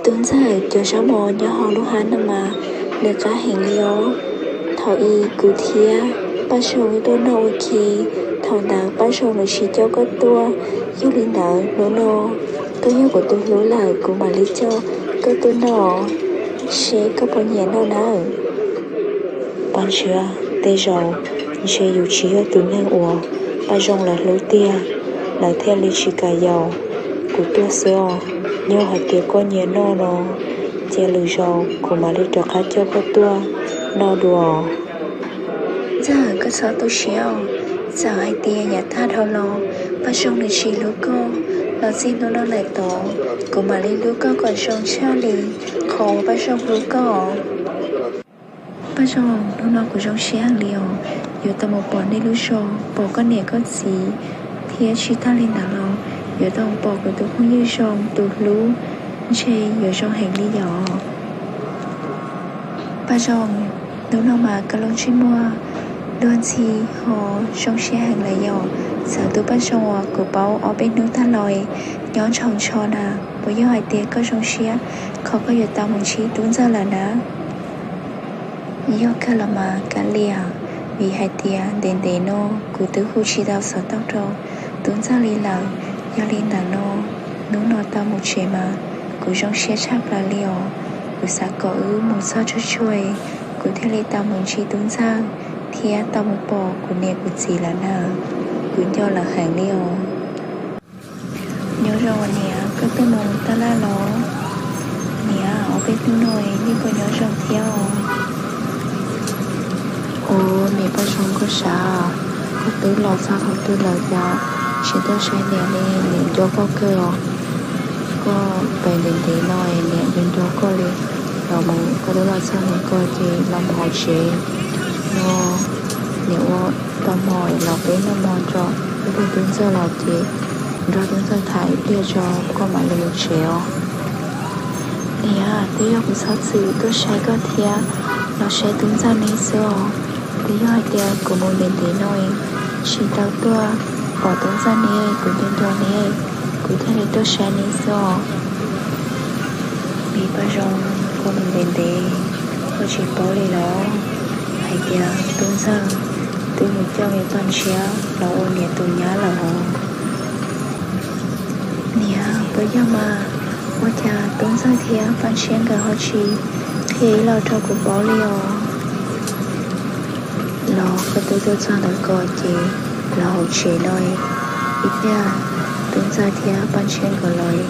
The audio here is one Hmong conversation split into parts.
Tub ntxawm, cov zaub mov nyob hauv lub hav no mas nws qab heev li os. Thaum ub kuv thiab Paj Zoo tuaj noj ua ke, thaum ntawd Paj Zoo nws tsis coj koj tuaj. Yog li ntawd hnub no koj yog kuv tus hlub lawm, kuv mam li coj koj tuaj noj, seb koj puas nyiam noj nawb. Paj Ntshiab, tej zaum ntshe yus tsis yog tus neeg uas Paj Zoo lawv hlub tiag, lawv thiaj li tsis kam yaum kuv tuaj xwb os. Yog hais tias koj nyiam noj no, cia lwm zaus kuv mam li rov qab coj koj tuaj noj dua. Ntxawm, koj txhob tu siab os. Txawm hais tias yav tag dhau los Paj Zoo nws tsis hlub koj los txij hnub no lawm tod, kuv mam li hlub koj kom zoo tshaj li qhov uas Paj Zoo hlub koj. Paj Zoo, hnub no kuv zoo siab heev li os, yuav tau mus pom nej lub zos, pom koj niam koj txiv, thiab tsis tag li ntawd los yuav tau mus pom kuv tus phooj ywg zoo tus hlub, ntshe yuav zoo heev li yom. Paj Zoo, hnub no mas koj lub ntsej muag luag ntxhi ho zoo siab heev lawm yom. Txawm tus Paj Zoo uas kuv paub ob peb hnub tag los nyob ntshaus ntsho na, puas yog hais tias koj zoo siab qhov koj yuav tau mus ntsib Tub Ntxawg lawm na? Yog kawg los mas Kab Lias, vim hais tias ntev ntev no kuv twb hu tsis tau xov tooj rau Tub Ntxawg li lawm. Yog li ntawd no, hnub no tau mus tsev mas kuv zoo siab tshaj plaws li os. Kuv xav kom wb mus txog tsuag tsuag, kuv thiaj li tau mus ntsib Tub Ntxawg thiab tau mus pom kuv niam kuv txiv lawm na. Kuv nco lawv heev li os. Nyob zoo niam, koj twb mus taj laj los? Niam, ob peb hnub no nej puas nyob zoo thiab os? Ua, niam Paj Zoo, koj sav, koj twb los txog thaum twg lawm cas tsis tuaj saib niam li? Niam nco koj kawg os. Koj pem ntev ntev no niam nco nco koj li. Los mus, koj twb los txog ntawm ko ces los mus hauv tsev no. Niam ua tau hmo los peb noj hmo tso, ib pliag Tub Ntxawg los ces nrog Tub Ntxawg tham ib pliag tso, koj mam li mus tsev os. Niam, twb yog kuv txhob txwm tuaj saib koj thiab los saib Tub Ntxawg ne xwb os. Twb yog hais tias kuv mus ntev ntev no tsis tau tuaj pom Tub Ntxawg ne, kuv nco nco ne, kuv thiaj li tuaj saib ne xwb os. Me Paj Zoo, koj mus ntev ntev, koj tsis paub li los hais tias Tub Ntxawg twb mus coj me Paj Ntshiab los ua niam tus nyab lawm os. Niam, puas yog mas? Ua cas Tub Ntxawg thiab Paj Ntshiab nkawd ho tsis qhia ib los rau kuv paub li os? Los koj twb tuaj txog ntawm ko ces los hauv tsev no, ib pliag Tub Ntxawg thiab Paj Ntshiab nkawd los,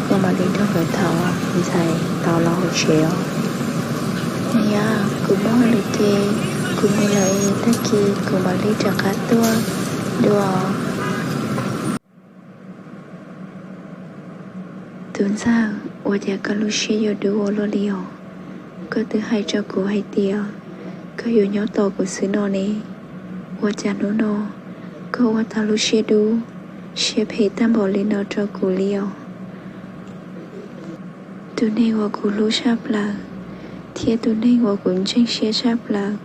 koj mam li nrog nkawd thaum ntxhais tau los hauv tsev os. Niam, kuv muaj hauj lwm ces kuv mus lawm, tag kis kuv mam li rov qab tuaj dua. Tub Ntxawg, ua cas koj lub siab yuav dub ua luaj li os? Koj twb hais rau kuv hais tias koj yuav nyob tos kuv xwb no ne, ua cas hnub no koj ua tau lub siab dub, siab phem tag npaum li no rau kuv li os? Tus neeg uas kuv hlub tshaj plaws thiab tus neeg uas kuv ntseeg siab tshaj plaws,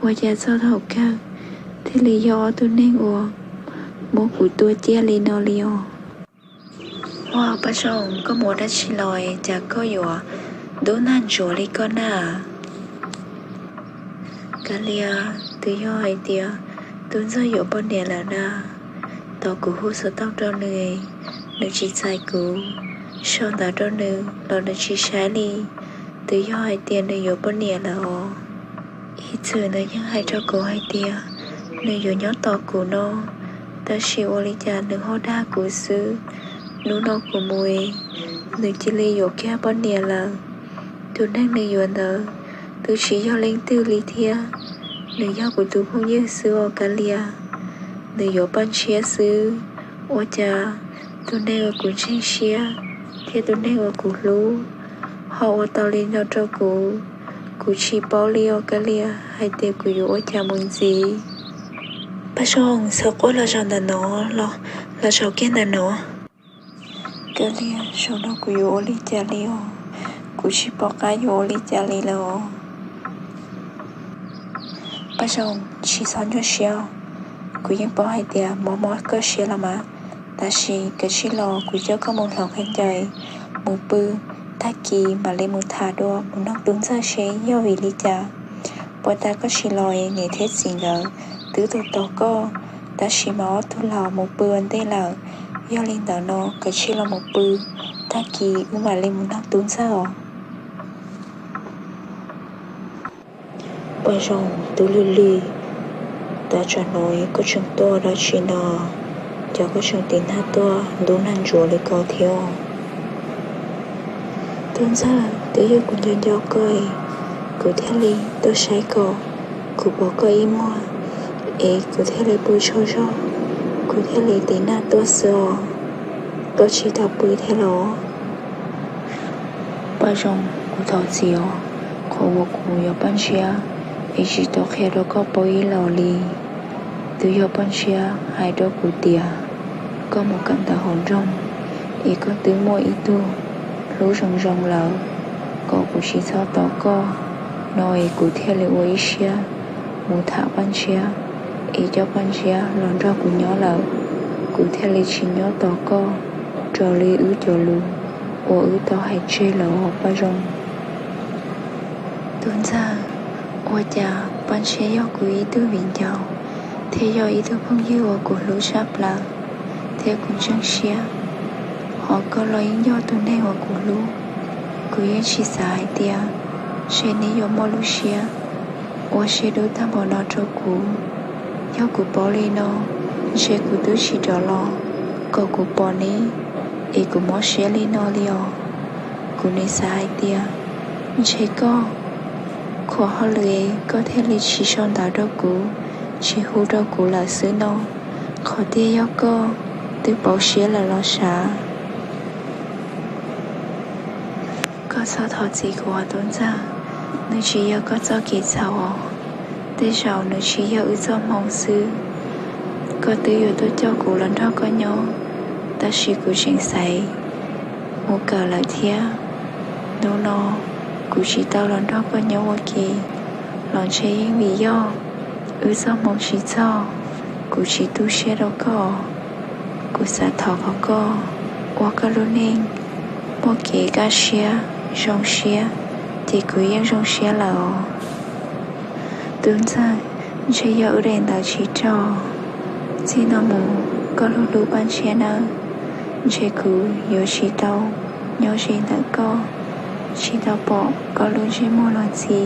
ua cas txog thaum kawg thiaj li yog ob tug neeg uas muab kuv tua ciaj li no li os? Ua, Paj Zoo, koj mus dab tsi los cas koj yuav dub nag ntsuav li koj na? Kav liam, twb yog hais tias Tub Ntxawg yuav poj niam lawm na. Tau kuv hu xov tooj rau nws, nws tsis txais kuv, sau ntawv rau nws los nws tsis saib li. Twb yog hais tias nws yuav poj niam lawm os. Ib txwm nws yeej hais rau kuv hais tias nws yuav nyob tos kuv no, tab sis ua li cas nws ho dag kuv xwb. Hnub no kuv mus, nws cia li yuav kiag poj niam lawm. Tus neeg nws yuav ntawd twb tsis yog leej twg li thiab, nws yog kuv tus phooj ywg xwb os Kav liam. Nws yuav Paj Ntshiab xwb, ua cas tus neeg uas kuv ntseeg siab thiab tus neeg uas kuv hlub ho ua tau li no rau kuv. Kuv tsis paub li os Kav liam, hais tias kuv yuav ua cas mus ntxiv. Paj Zoo, txhob quaj los zaum ntawm no, los zaum kiag ntawm no. Kav liam, zaum no kuv yuav ua li cas li os? Kuv tsis pom qab yuav ua li cas li lawm os. Paj Zoo, tsis txhob nyuaj siab, kuv yeej paub hais tias mob mob koj siab los mas, tab sis kav tsij los kuv coj koj mus hloov khaub ncaws, mus pw, Tag kis mam li mus tham dua mus nug Tub Ntxawg seb yog vim li cas. Puag ta koj tsis los es niam thiab txiv nkawd twb tos tos koj, tab sis mas ob tug laus mus pw ua ntej lawm. Yog li ntawd no koj cia li los mus pw, tag kis wb mam li mus nug Tub Ntxawg os. Paj Zoo, Tub Lwj Lwj, tab tsam no koj tseem tuaj dab tsi no? Cas koj tseem tiv nag tuaj ntub nag ntsuav li ko thiab? Tub Ntxawg, twb yog kuv nco nco koj, kuv thiaj li tuaj saib koj. Kuv pom koj ib muag es kuv thiaj li pw tsaug zog, kuv thiaj li tiv nag tuaj xwb os. Koj tsis tau pw thiab los? Paj Zoo, kuv thov txim os, qhov uas kuv yog Paj Ntshiab es tsis tau qhia rau koj paub ib los li. Twb yog Paj Ntshiab hais rau kuv tias koj mus kawm ntawv hauv nroog es koj twb muaj ib tug hlub zoo zoo lawm, kom kuv tsis txhob tos koj. No es kuv thiaj li ua ib siab mus tham Paj Ntshiab es coj Paj Ntshiab los nrog kuv nyob lawm. Kuv thiaj li tsis nyob tos koj raws li wb cov lus uas wb tau hais tseg lawm os Paj Zoo. Tub Ntxawg, ua cas Paj Ntshiab yog kuv ib tug viv ncaus thiab yog ib tug phooj ywg uas kuv hlub tshaj plaws thiab kuv ntseeg siab, ho koj los yeej yog tus neeg uas kuv hlub. Kuv yeej tsis xav hais tias ntshe neb yuav muaj lub siab ua siab dub tag npaum no rau kuv. Yog kuv paub li no, ntshe kuv twb tsis rov los kom kuv pom neb es kuv mob siab li no li os. Kuv nim xav hais tias ntshe koj khuam hauj lwm es koj thiaj li tsis sau ntawv rau kuv, tsis hu rau kuv lawm xwb no. Qhov tiag yog koj twb pauv siab lawm los sav. Koj txhob thov txim kuv os Tub Ntxawg, nws tsis yog koj txoj kev txhaum os, tej zaum nws tsis yog wb txoj hmoo xwb. Koj twb yuav tuaj coj kuv los nrog koj nyob, tab sis kuv tseem xaiv mus kawm lawm thiab. Hnub no kuv tsis tau los nrog koj nyob ua ke los ntshe yeej vim yog wb txoj hmoo tsis txog, kuv tsis tu siab rau koj. Kuv xav thov kom koj ua koj lub neej muaj kev kaj siab zoo siab, ces kuv yeej zoo siab lawm os. Tub Ntxawg, ntshe yog wb daim ntawv tsis raug, txij no mus koj hlub hlub Paj Ntshiab nawb. Ntshe kuv yuav tsis tau nyob ze ntawm koj, tsis tau pom koj lub ntsej muag los txi,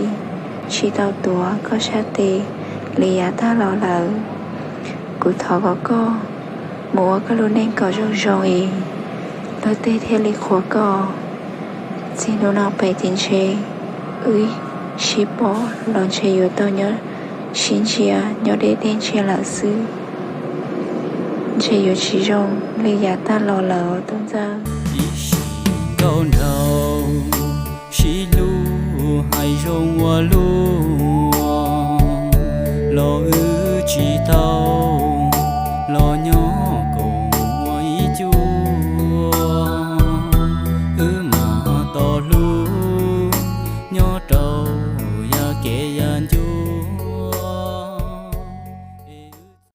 tsis tau tuav koj sab tes li yav tag los lawm. Kuv thov kom koj mus ua koj lub neej kom zoo zoo es luag tej thiaj li qhuas koj. Txij hnub no pem ces ntshe wb sib pom los ntshe yuav tau nyob sib ntsia nyob deb deb ntsia lawm xwb. Ntshe yuav tsis zoo li yav tag los lawm os Tub Ntxawg. Ib sim nkauj nraug sib hlub hais zoo ua luaj, los wb tsis tau